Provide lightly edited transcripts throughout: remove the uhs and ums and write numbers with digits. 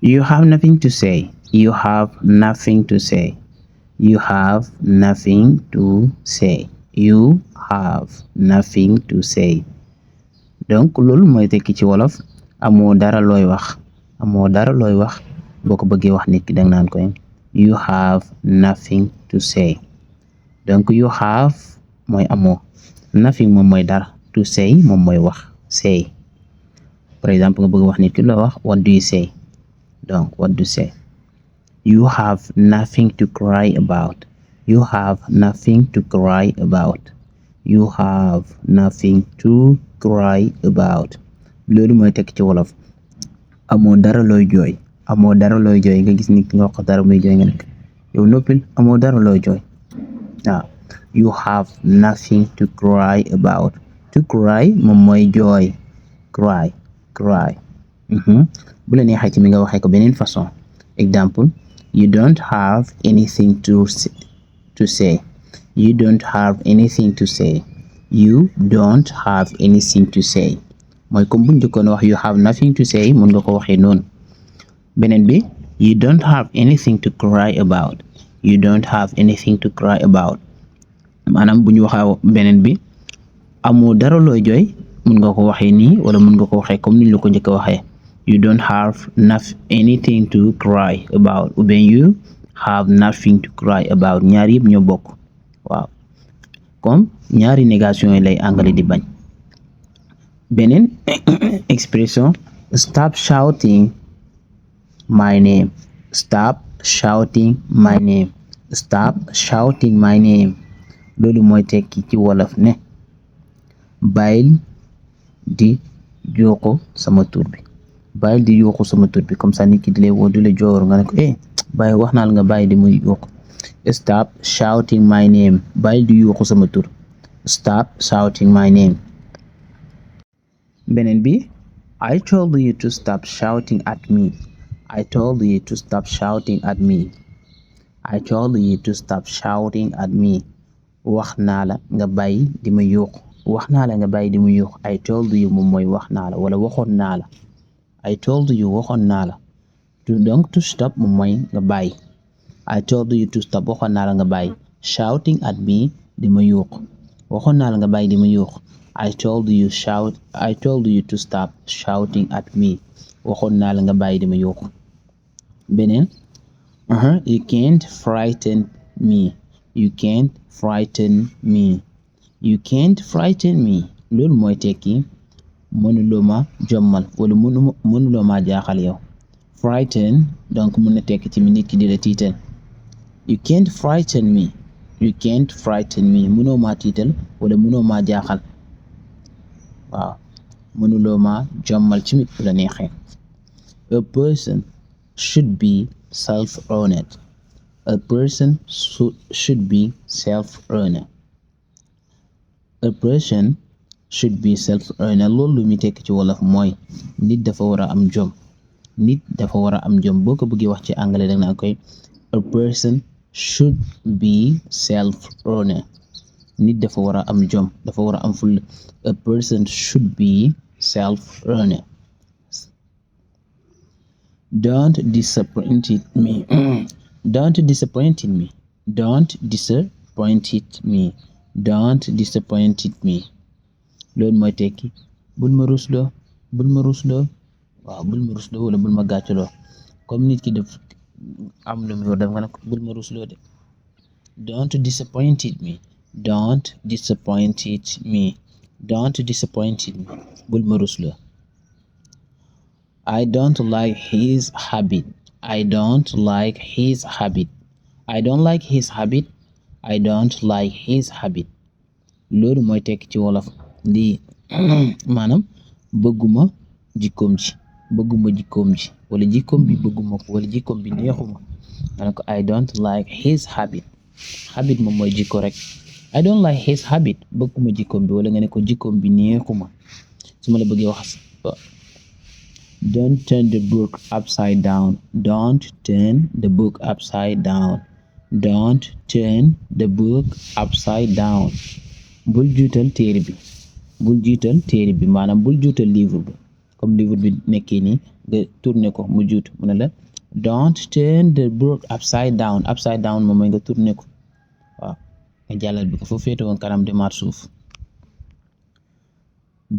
You have nothing to say. You have nothing to say. You have nothing to say. You have nothing to say. donc loolu mooy tekki ci wolof amoo dara looy wax boo ko bëggee wax nit ki danga naan koy you have nothing to say. donc you have mooy amoo, nothing moom mooy dara, to say moom mooy wax, say. par exemple nga bëgg wax nit ki loo wax what do you say. donc what do you say. You have nothing to cry about. You have nothing to cry about. You have nothing to cry about. loolu mooy tekki ci wolof amoo dara looy jooy. nga gis nit ki nga wax dara muy jooy nga nekk yow noppil amoo dara looy jooy. waaw you have nothing to cry about. to cry moom mooy jooy, cry. bu la neexee ci mi nga waxee ko beneen façon. exemple, you don't have anything to say. You don't have anything to say. You don't have anything to say. mooy comme bu njëkkoon wax you have nothing to say mën nga ko waxee noonu. beneen bi you don't have anything to cry about. You don't have anything to cry about. maanaam bu ñu waxee beneen bi amoo dara looy jooy mën nga ko waxee nii wala mën nga ko waxee comme ni ñu la ko njëkk a waxee. You don't have anything to cry about. ou bien you have nothing to cry about. ñaar yëpp ñoo bokk. waaw comme ñaari négation yi lay anglais di bañ. beneen expression stop shouting my name. Stop shouting my name. Stop shouting my name. loolu mooy tekki ci wolof ne bàyyil di yuuxu sama tur bi. comme ça nit ki di lay woo di la joor nga ne ko bàyyi wax naa la nga bàyyi di muy yuuxu. Stop shouting my name. bàyyil di yuuxu sama tur. Stop shouting my name. beneen bi I told you to stop shouting at me. I told you to stop shouting at me. I told you to stop shouting at me. wax naa la nga bàyyi di ma yuuxu. I told you moom mooy wax naa la wala waxoon naa la. I told you waxoon naa la. donc to stop moom mooy nga bàyyi. I told you to stop waxoon naa la nga bàyyi. shouting at me di ma yuuxu. waxoon naa la nga bàyyi di ma yuuxu. I told you to stop shouting at me. waxoon naa la nga bàyyi di ma yuuxu. beneen you can't frighten me. You can't frighten me. You can't frighten me. loolu mooy tekki mënuloo ma jommal wala mënuloo ma jaaxal yow. frighten donc mën na tekki ci nit ki di la tiital. You can't frighten me. You can't frighten me. mënoo ma tiital wala mënoo ma jaaxal. waaw mënuloo ma jommal ci mit bu la neexee. A person should be self-earned. A person should be self-earned. A person should be self-earned. loolu mi tekki ci wolof mooy nit dafa war a am jom. boo ko bëggee wax ci anglais da nga koy a person should be self-earned. nit dafa war a am jom, dafa war a am fulla. A person should be self-earned. Don't disappoint me. Don't disappoint me. Don't disappoint me. Don't disappoint me. loolu mooy tekki bul ma rusloo. waaw bul ma rusloo wala bul ma gàccaloo comme nit ki def am lu mu yor def nga ne bul ma rusloo de. Don't disappoint me. Don't disappoint me. Don't disappoint me. bul ma rusloo. I don't like his habit. I don't like his habit. I don't like his habit. I don't like his habit. loolu mooy tekki ci wolof lii maanaam bëgguma jikkoom ji wala jikkoom bi bëgguma ko wala jikkoom bi neexuma. ma ne ko I don't like his habit. habit moom mooy jikko rek. I don't like his habit. bëgguma jikkoom bi wala nga ne ko jikkoom bi neexuma. su ma la bëggee wax don't turn the book upside down. Don't turn the book upside down. Don't turn the book upside down. bul juutal téere bi maanaam bul juutal livre bi comme livre bi nekkee nii nga tourner ko mu juutu mu ne la don't turn the book upside down moom mooy nga tourner ko waaw nga jàllal bi ko fu féete woon kanam demaat suuf.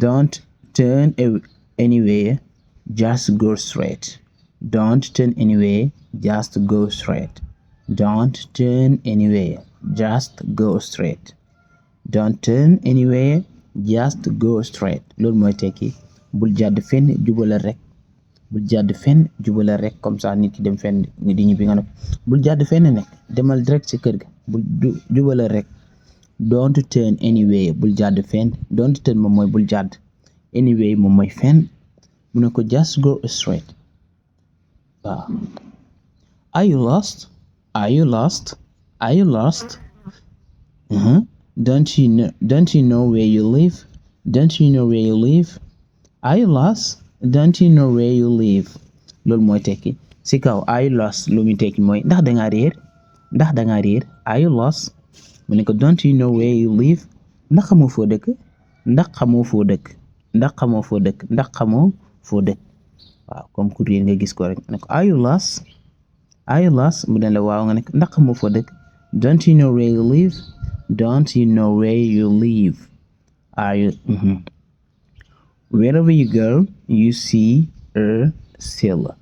Don't turn anywhere, just go straight. Don't turn anywhere, just go straight. Don't turn anywhere, just go straight. Don't turn anywhere, just go straight. Loolu mooy tekki bul jàdd fenn jubalal rek. Bul jàdd fenn jubalal rek comme ça nit ki dem fenn ni di ñibbi nga ne bul jàdd fenn nekk demal direct ci kër ga bul jubalal rek. Don't turn anywhere, bul jàdd fenn. Don't turn moom mooy bul jàdd. Anyway moom mooy fenn mu ne ko just go straight. waaw. Are you lost? Are you lost? Are you lost? Don't you know where you live? Don't you know where you live? Are you lost? Don't you know where you live? Loolu mooy tekki si kaw are you lost lu muy tekki mooy ndax dangaa réer are you lost mu ne ko don't you know where you live ndax xamoo foo dëkk waaw comme ku réer nga gis ko rek ne ko are you lost mu ne la waaw nga ne ndax xamoo foo dëkk don't you know where you live are you wherever you go you see a sailor.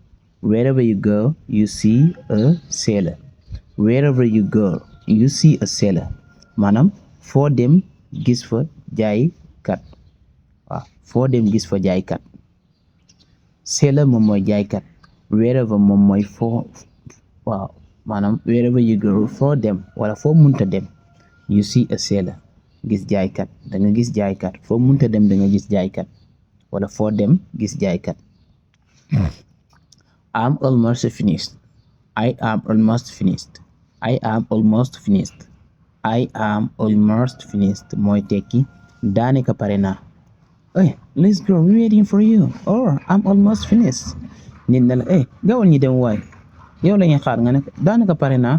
Wherever you go you see a sailor. Wherever you go you see a sailor maanaam foo dem gis fa jaaykat waaw foo dem gis fa jaaykat. Sailor moom mooy jaaykat. Wherever moom mooy foo waaw maanaam wherever you go foo dem wala foo munta dem you see a sailor gis jaaykat da nga gis jaaykat foo munta dem da nga gis jaaykat wala foo dem gis jaaykat. I'm almost finished. I am almost finished mooy tekki daanaka pare naa. Hey, let's go, we're waiting for you. Oh, I'm almost finished. Nit na la gawal ñi dem waay yow la ñuy xaar nga ne daanaka pare naa.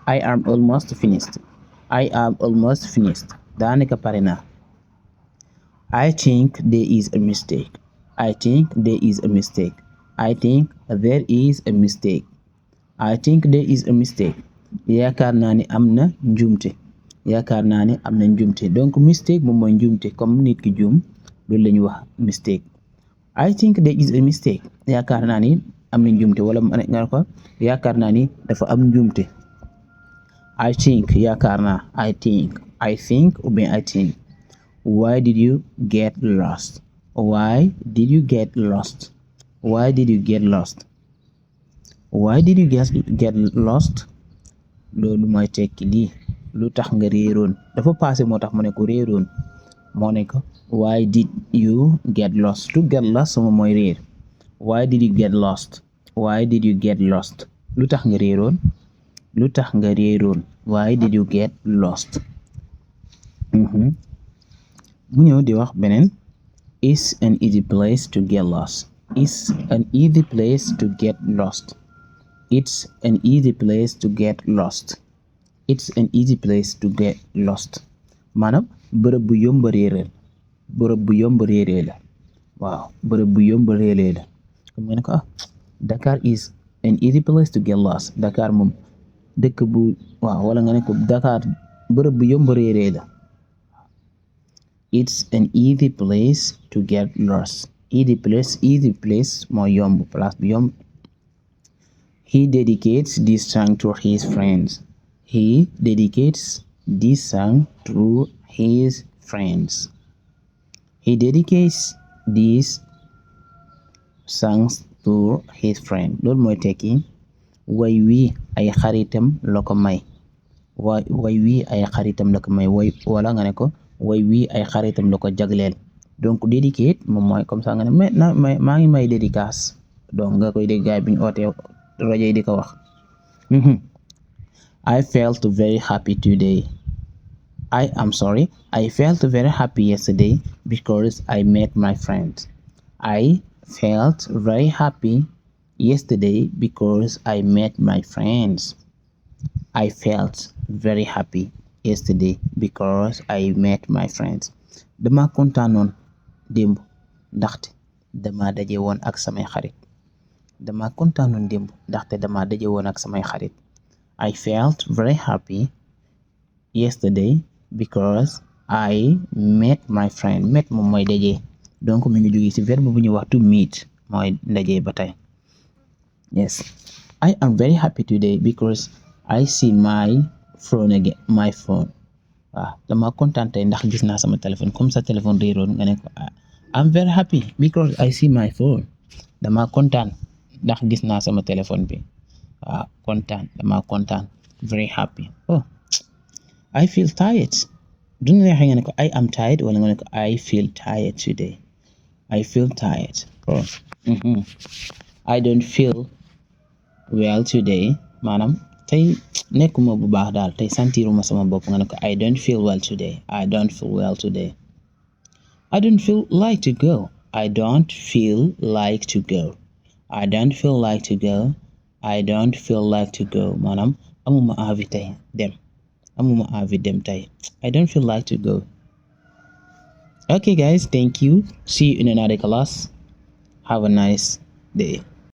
I am almost finished daanaka pare naa. I think there is a mistake. Yaakaar naa ne am na njuumte. Donc mistake moom mooy njuumte comme nit ki juum loolu la ñuy wax mistake. I think there is a mistake. Yaakaar naa ni am na njuumte wala nga ko yaakaar naa ni dafa am njuumte. I think yaakaar naa. I think ou bien I think. Why did you get lost? Loolu mooy tekki lii lu tax nga réeroon dafa passé moo tax mu ne ko réeroon moo ne ko why did you get lost. To get lost moom mooy réer. Why did you get lost? Lu tax nga réeroon. Why did you get lost? mu ñëw di wax beneen. It's an easy place to get lost. It's an easy place to get lost. Maanaam bërëb bu yomb réeree la. waaw bërëb bu yomb réeree la. comme nga ne ko Dakar is an easy place to get lost. Dakar moom dëkk bu waaw wala nga ne ko Dakar bërëb bu yomb réeree la. It's an easy place to get lost. Easy place mooy yomb place bu yomb. He dedicates this song to his friends. He dedicates this song to his friends. Loolu mooy tekki way wi ay xaritam la ko may. way wi ay xaritam la ko may wala nga ne ko way wi ay xaritam la ko jagleel. donc dedicate moom mooy comme ça nga ne maa ngi may dédicace donc nga koy dégg gaay bi ñu ootee rajo yi di ko wax. I felt very happy today. I felt very happy yesterday because I met my friends. I felt very happy yesterday because I met my friends. I felt very happy yesterday because I met my friends. Dama kontaanoon démb ndaxte dama daje woon ak samay xarit. dama kontaanoon démb ndaxte dama daje woon ak samay xarit. I felt very happy yesterday because I met my friend. Met moom mooy daje, donc mi ngi jóge ci verbe bu ñuy wax to meet, mooy daje ba tey. Yes, I am very happy today because I see my phone again. My phone. waaw dama kontaan tey ndax gis naa sama téléphone. Comme sa téléphone réeroon nga ne ko I'm very happy because I see my phone. dama kontaan ndax gis naa sama téléphone bi. waaw kontaan, dama kontaan. Very happy. Oh, I feel tired. du neexee nga ne ko I am tired wala nga ne ko I feel tired today. I feel tired. Oh. I don't feel well today. maanaam tey nekkuma bu baax daal, tey sentiruma sama bopp, nga ne ko I don't feel well today. I don't feel well today. I don't feel like to go. I don't feel like to go. I don't feel like to go. I don't feel like to go. maanaam amuma envie tey dem. amuma envie dem tey. I don't feel like to go. Okay guys, thank you. See you in another class. Have a nice day.